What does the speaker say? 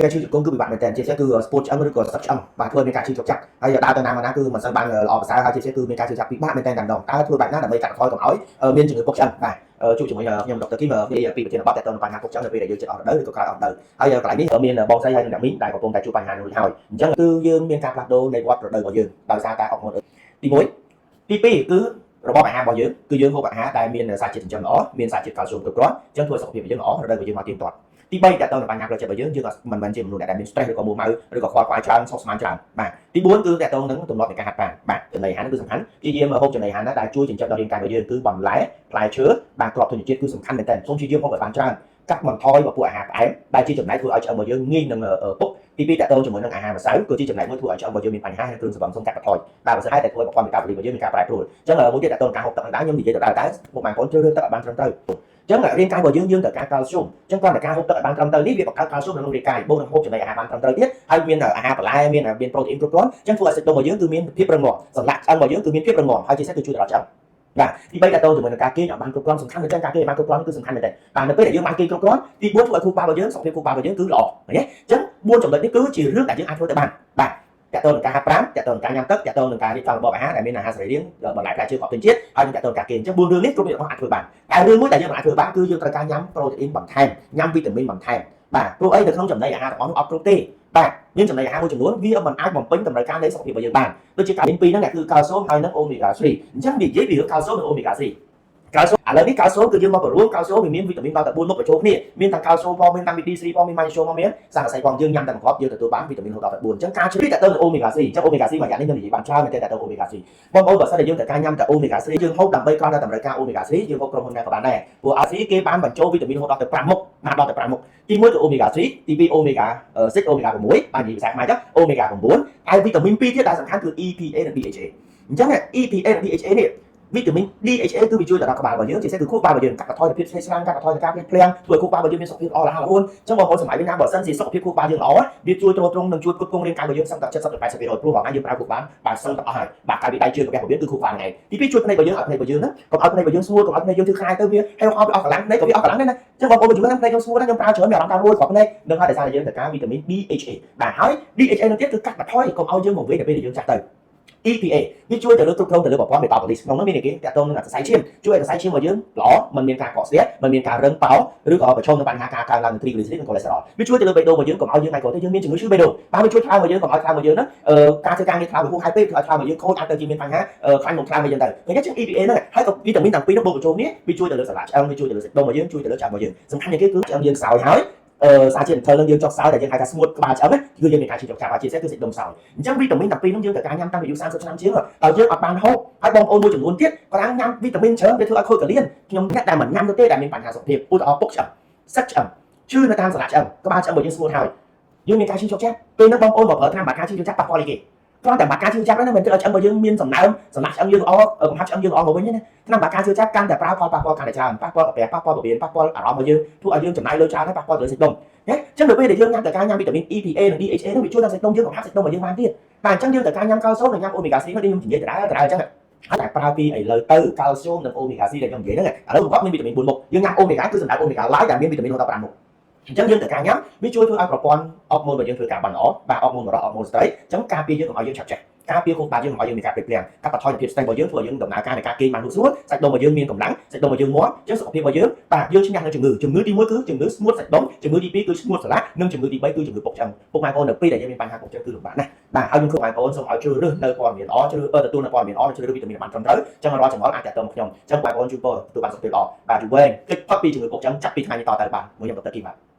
ពេលឈឺជង្គង់គឺពិបាកមែនតើជាពិសេសគឺស្ពោតឆ្អឹងឬក៏សឹកឆ្អឹងបាទធ្វើមានការឈឺចុកចាប់ហើយដើរទៅណាមកណាគឺមិនសូវបានល្អប្រសើរហើយជាពិសេសគឺមានការឈឺចាប់ពិបាកមែនតើតែម្ដងតើធ្វើបែបណាដើម្បីកាត់បន្ថយកុំឲ្យមានជំងឺពុកឆ្អឹងបាទជួបជាមួយខ្ញុំដុកទ័រគីមពីប្រធានបទតទៅនឹងបញ្ហាពុកឆ្អឹងនៅពេលដែលយើងចិត្តអស់រដូវឬក៏ក្រោយអស់រដូវហើយកន្លែងនេះមានបងស្រីហើយនិងអ្នកមីងដែលកំពុងតែជួបបញ្ហានោះរួចហើយអញ្ចឹងគឺយើងមានការផ្លាស់ប្ដូរនៃវដ្តរដូវរបស់យើងដោយសារតែអរម៉ូនទី1ទី2គឺរបបអាហាររបស់យើងគឺយើងហូបអាហារដែលមានសារជាតិចិញ្ចឹមល្អមានសារជាតិកាល់ស្យូមគ្រប់គ្រាន់អញ្ចឹងធ្វើសុខភាពរបស់យើងល្អរដូវរបស់យើងមកទៀងទាត់ទី3តើតើនឹងបញ្ហាផ្លូវចិត្តរបស់យើងយើងមិនមែនជាមនុស្សដែលមាន stress ឬក៏មួម៉ៅឬក៏ខ្វល់ខ្វាយច្រើនស្មុគស្មាញច្រើនបាទទី4គឺតើតើនឹងទម្លាប់នៃការហាត់ប្រាណបាទចំណីអាហារគឺសំខាន់ព្យាយាមហូបចំណីអាហារណាដែលជួយចិញ្ចឹមដល់រាងកាយរបស់យើងគឺបន្លែផ្លែឈើបាទគ្រាប់ធញ្ញជាតិគឺសំខាន់មែនទែនសូមព្យាយាមហូបឲ្យបានច្រើនកាត់បន្ថយពពួកអាហារផ្អែមដែលជាចំណែកធ្វើឲ្យឆ្អឹងរបស់យើងងាយនឹងពុកទី2តើតើជាមួយនឹងអាហារម្សៅគឺជាចំណែកមួយធ្វើឲ្យឆ្អឹងរបស់យើងមានបញ្ហាហើយគ្រឿងស្រវឹងសូមកាត់បន្ថយបាទបើសិនហើយតែធ្វើឲ្យប្រព័ន្ធមេតាបូលីរបស់យើងមានការប្រែប្រួលអញ្ចឹងមួយទៀតតើតើការហូបទឹកដែរខ្ញុំនិយាយទៅដែរតែពុកម៉ែបងប្អូនជ្រើសរើសទឹកឲ្យបានត្រឹមត្រូវចឹងរាងកាយរបស់យើងយើងត្រូវការកាល់ស្យូមចឹងគ្រាន់តែការហូបទឹកឲ្យបានត្រឹមត្រូវនេះវាបង្កើតកាល់ស្យូមនៅក្នុងរាងកាយបូកនឹងហូបចំណីអាហារបានត្រឹមត្រូវទៀតហើយមានអាហារបន្លែមានមានប្រូតេអ៊ីនគ្រប់គ្រាន់ចឹងធ្វើឲ្យសាច់ដុំរបស់យើងគឺមានភាពរឹងមាំសន្លាក់ឆ្អឹងរបស់យើងគឺមានភាពរឹងមាំហើយជាពិសេសគឺជួយដល់ឆ្អឹងបាទទី3តើតើជាមួយនឹងការគេងឲ្យបានគ្រប់គ្រាន់សំខាន់មែនទែនការគេងឲ្យបានគ្រប់គ្រាន់គឺសំខាន់មែនទែនបាទនៅពេលដែលយើងបានគេងគ្រប់គ្រាន់ទី4ធ្វើឲ្យខួរក្បាលរបស់យើងសុខភាពខួរក្បាលរបស់យើងគឺល្អឃើញទេអញ្ចឹង4ចំណុចនេះគឺជារឿងដែលយើងអាចធ្វើទៅបានបាទតើតើនឹងការហាត់ប្រាណតើតើនឹងការញ៉ាំទឹកតើតើនឹងការរៀបចំរបបអាហារដែលមានអាហារសរីរាង្គបន្លែផ្លែឈើគ្រាប់ធញ្ញជាតិហើយនឹងតើតើនឹងការគេងអញ្ចឹង4រឿងនេះគ្រប់ទាំងអស់អាចធ្វើបានតែរឿងមួយដែលយើងមិនអាចធ្វើបានគឺយើងត្រូវការញ៉ាំប្រូតេអ៊ីនបន្ថែមញ៉ាំវីតាមីនបន្ថែមបាទព្រោះអីនៅក្នុងចំណីអាហារទាំងអស់នោះអត់គ្រប់ទេបាទមានចំណីអាហារមួយចំនួនវាមិនអាចបំពេញតម្រូវការនៃសុខភាពរបស់យើងបានដូចជាកាល់មានពីរហ្នឹងគឺកាល់ស្យូមហើយនិងអូមេហ្គា3អញ្ចឹងនិយាយពីរឿងកាល់ស្យូមនិងអូមេហ្គា3កាល់ស្យូមឥឡូវនេះកាល់ស្យូមគឺយើងមកបង្រួមកាល់ស្យូមវាមានវីតាមីនដល់តែ4មុខបញ្ចូលគ្នាមានទាំងកាល់ស្យូមផងមានតាំងពី D3 ផងមានម៉ាញ៉េស្យូមផងមានស័ង្កសីផងយើងញ៉ាំតែមួយគ្រាប់យើងទទួលបានវីតាមីនរហូតដល់ទៅ4អញ្ចឹងការជ្រាបតទៅនឹងអូមេហ្គា3អញ្ចឹងអូមេហ្គា3មួយយ៉ាងនេះខ្ញុំនិយាយបានច្រើនមែនទែនតទៅអូមេហ្គា3បងប្អូនបើសិនតែយើងត្រូវការញ៉ាំតែអូមេហ្គា3យើងហូបដើម្បីគ្រាន់តែតម្រូវការអូមេហ្គា3យើងហូបក្រុមហ៊ុនណាក៏បានដែរព្រោះអាស៊ីគេបានបញ្ចូលវីតាមីនរហូតដល់ទៅ5មុខបានដល់ទៅ5មុខទី1គឺអូមេហ្គា3ទី2អូមេហ្គា6អូមេហ្គា6បាននិយាយភាសាខ្មែរចុះអូមេហ្គា9ហើយវីតាមីន2ទៀតដែលសំខាន់គឺ EPA និង DHA អញ្ចឹង EPA និង DHA នេះវីតាមីន DHA គឺវាជួយទៅដល់ក្បាលរបស់យើងជាពិសេសគឺខួរក្បាលរបស់យើងកាត់បន្ថយភាពស្លេកស្លាំងកាត់បន្ថយការភ្លេចភ្លាំងធ្វើឲ្យខួរក្បាលរបស់យើងមានសុខភាពល្អរហ័សរហួនអញ្ចឹងបងប្អូនសម័យវិញណាបើសិនជាសុខភាពខួរក្បាលយើងល្អវាជួយទ្រទ្រង់និងជួយផ្គត់ផ្គង់រាងកាយរបស់យើងសឹងតែ70ទៅ80%ព្រោះរាល់ថ្ងៃយើងប្រើខួរក្បាលបាទសឹងតែអស់ហើយបាទកាយពីដៃជើងកាពះពោះវៀនគឺខួរក្បាលហ្នឹងឯងទី2ជួយភ្នែករបស់យើងឲ្យភ្នែករបស់យើងហ្នឹងកុំឲ្យភ្នែករបស់យើងស្ងួតកុំឲ្យភ្នែកយើងធ្វើខ្លាយទៅវាហើយអស់វាអស់កម្លាំងភ្នែកក៏វាអស់កម្លាំងដែរណាអញ្ចឹងបងប្អូនមួយចំនួនភ្នែកខ្ញុំស្ងួតណាខ្ញុំប្រើច្រើនមានអារម្មណ៍ថារួយគ្រាប់ភ្នែកនឹងហើយដោយសារតែយើងត្រូវការវីតាមីន DHA បាទហើយ DHA នោះទៀតគឺកាត់បន្ថយកុំឲ្យយើងមកវិញនៅពេលដែលយើងចាស់ទៅ EPA វាជួយទៅលើគ្រប់គ្រងទៅលើប្រព័ន្ធ metabolism ក្នុងនោះមានគេតាក់ទងនឹងសរសៃឈាមជួយឲ្យសរសៃឈាមរបស់យើងល្អមិនមានការកកស្ទះមិនមានការរឹងប៉ោងឬក៏ប្រឈមនឹងបញ្ហាការកើនឡើងនៃ triglyceride និង cholesterol វាជួយទៅលើបេះដូងរបស់យើងកុំឲ្យយើងថ្ងៃក្រោយទៅយើងមានជំងឺឈឺបេះដូងបាទវាជួយថ្លើមរបស់យើងកុំឲ្យថ្លើមរបស់យើងហ្នឹងការធ្វើការងារថ្លើមវាហួសហេតុពេកធ្វើឲ្យថ្លើមរបស់យើងខូចអាចទៅជាមានបញ្ហាខ្លាញ់មុំថ្លើមអីចឹងទៅឃើញទេជាង EPA ហ្នឹងហើយក៏វីតាមីនទាំងពីរនោះបូកបញ្ចូលគ្នាវាជួយទៅលើសន្លាក់ឆ្អឹងវាជួយទៅលើសាច់ដុំរបស់យើងជួយទៅលើឆ្អឹងរបស់យើងសំខាន់ជាងគេគឺឆ្អឹងយើងខ្សោយហើយអឺសារជាតិធ្វើនឹងយើងចុះខ្សោយដែលយើងហៅថាស្ងួតក្បាលឆ្អឹងគឺយើងមានការឈឺចុកចាប់ជាពិសេសគឺសាច់ដុំខ្សោយអញ្ចឹងវីតាមីនទាំងពីរនោះយើងត្រូវការញ៉ាំតាំងពីអាយុ30ឆ្នាំជាងហើយយើងអត់បានហូបហើយបងប្អូនមួយចំនួនទៀតគាត់ថាញ៉ាំវីតាមីនច្រើនវាធ្វើឲ្យខូចកលៀនខ្ញុំអ្នកដែលមិនញ៉ាំទៅទេដែលមានបញ្ហាសុខភាពឧទាហរណ៍ពុកឆ្អឹងសឹកឆ្អឹងឈឺនៅតាមសន្លាក់ឆ្អឹងក្បាលឆ្អឹងរបស់យើងស្ងួតហើយយើងមានការឈឺចុកចាប់ពេលហ្នឹងបងប្អូនមកប្រើថ្នាំបាត់ការឈឺចុកចាប់ប៉ះពាល់អីគេគ្រាន់តែបាត់ការឈឺចាប់ហ្នឹងមិនធ្វើឲ្យឆ្អឹងរបស់យើងមានសំណើមសន្លាក់ឆ្អឹងយើងល្អកំហាប់ឆ្អឹងយើងល្អមកវិញទេណាថ្នាំបាត់ការឈឺចាប់កាន់តែប្រើផលប៉ះពាល់កាន់តែច្រើនប៉ះពាល់កាពះប៉ះពាល់ពោះវៀនប៉ះពាល់អារម្មណ៍របស់យើងធ្វើឲ្យយើងចំណាយលុយច្រើនហើយប៉ះពាល់ទៅលើសាច់ដុំណាអញ្ចឹងដល់ពេលដែលយើងញ៉ាំតែការញ៉ាំវីតាមីន EPA និង DHA ហ្នឹងវាជួយដល់សាច់ដុំយើងកំហាប់សាច់ដុំរបស់យើងបានទៀតបាទអញ្ចឹងយើងត្រូវការញ៉ាំកាល់ស្យូមនិងញ៉ាំអូមេហ្គា3នោះខ្ញុំនិយាយដដែលដដែលអញ្ចឹងហើយតែប្រើពីឥឡូវទៅកាល់ស្យូមនិងអូមេហ្គា3ដែលខ្ញុំនិយាយហ្នឹងឥឡូវគាត់មានវីតាមីន4មុខយើងញ៉ាំអូមេហ្គាគឺសម្រាប់អូមេហ្គាឡាយដែលមានវីតាមីនរហូតដល់5មុខអញ្ចឹងយើងត្រូវការញ៉ាំវាជួយធ្វើឲ្យប្រព័ន្ធអរម៉ូនរបស់យើងធ្វើការបានល្អបាទអរម៉ូនបរិសុទ្ធអរម៉ូនស្ត្រីអញ្ចឹងការពារយើងកុំឲ្យយើងឆាប់ចាស់ការពារខួរក្បាលយើងកុំឲ្យយើងមានការភ្លេចភ្លាំងកាត់បន្ថយភាព stress របស់យើងធ្វើឲ្យយើងដំណើរការនៃការគេងបានស្រួលសាច់ដុំរបស់យើងមានកម្លាំងសាច់ដុំរបស់យើងមាំអញ្ចឹងសុខភាពរបស់យើងបាទយើងឈ្នះនៅជំងឺជំងឺទី1គឺជំងឺស្ងួតសាច់ដុំជំងឺទី2គឺស្ងួតសន្លាក់និងជំងឺទី3គឺជំងឺពុកឆ្អឹងពុកម៉ែបងប្អូននៅពេលដែលយើងមានបញ្ហាពុកឆ្អឹងគឺលំបាកណាស់បាទហើយខ្ញុំឃើញបងប្អូនសូមឲ្យជ្រើសរើសនៅព័ត៌មានល្អជ្រើសទទួលនៅព័ត៌មានល្អជ្រើសរើសវីតាមីនបានត្រឹមត្រូវអញ្ចឹងរាល់ចម្ងល់អាចតាក់ទងមកខ្ញុំអញ្ចឹងបងប្អូនជួយពរទទួលបានសុខភាពល្អបាទយូរវែងគេចផុតពីជំងឺពុកឆ្អឹងចាប់ពីថ្ងៃនេះតទៅបាទមួយខ្ញុំដុកទ័រគីបាទ។